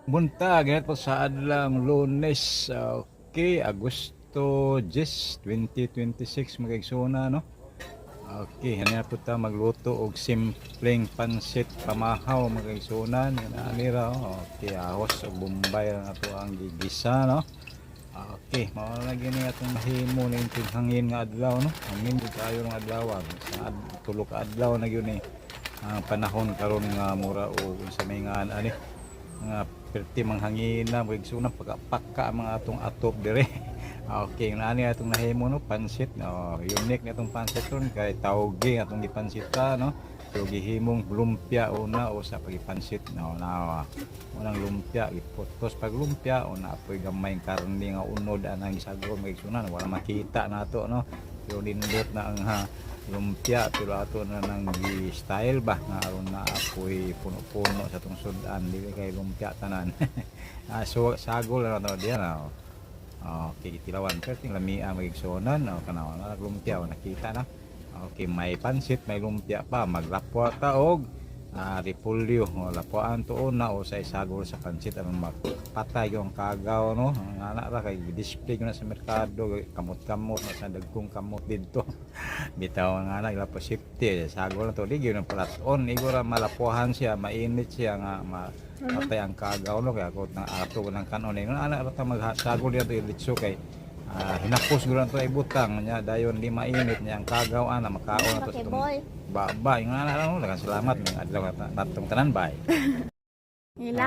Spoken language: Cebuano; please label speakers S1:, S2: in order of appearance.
S1: Buntag po sa adlang Lunes, okay, Agosto 10, 2026, mga igsoona, no? Okay, hani po ta magluto og simpleng pansit pamahaw, mga igsoona, nga ani ra, oh. Okay, ahos ug bombay ra nato ang gigisa, no? Okay, mao na gini atong mahimo ning hangin nga adlaw, no? Hangin gud kaayo ng adlaw, ah. Sa tulo ka adlaw na gyud ni ang panahon karon nga mura og unsa may nga ani nga perti manghangina, mga igsoona, pagkapaka ang mga atong atop dire. Okay, na ani atong nahimo, no, pansit, no? Unique na itong pansit ron kay tawge atong gipansita, no? So gihimong lumpia una o sa pagipansit, no, na unang lumpia giputos pag lumpia una, apoy gamay karne nga unod anang gisagol, mga igsoona. Wala makita nato, no, pero nindot na ang ha, lumpia, pero ato na nang gi-style ba nga aron na apoy puno-puno sa atong sudan, dili kay lumpia tanan. Ah, so sagol na to diyan, oh. Okay, tilawan pero ting lamia, mga igsuonan, oh, kanawa na lumpia, oh, nakita na. Okay, may pansit, may lumpia pa, maglapwa ta og repolyo, oh, lapuan to una o sa isagol sa pansit aron mapatay yung kagaw, no? Ang anak ra kay display ko na sa merkado, kamot-kamot na sa dagkong kamot didto. Bitaw ang anak ila po safety, sagol na to, di gyud ang palaton, igo ra malapuhan siya, mainit siya nga patay ang kagaw, no? Kaya ako na ato ko ng kanon ingon anak ra ta magsagol dito litso kay hinapos gyud to ibutang nya, dayon di mainit niya ang kagaw ana makaon na to sa itong
S2: Boy.
S1: Ba ba ingon anak ra, no? Daghang salamat, mga adlaw natong tanan, bye.
S2: Nila.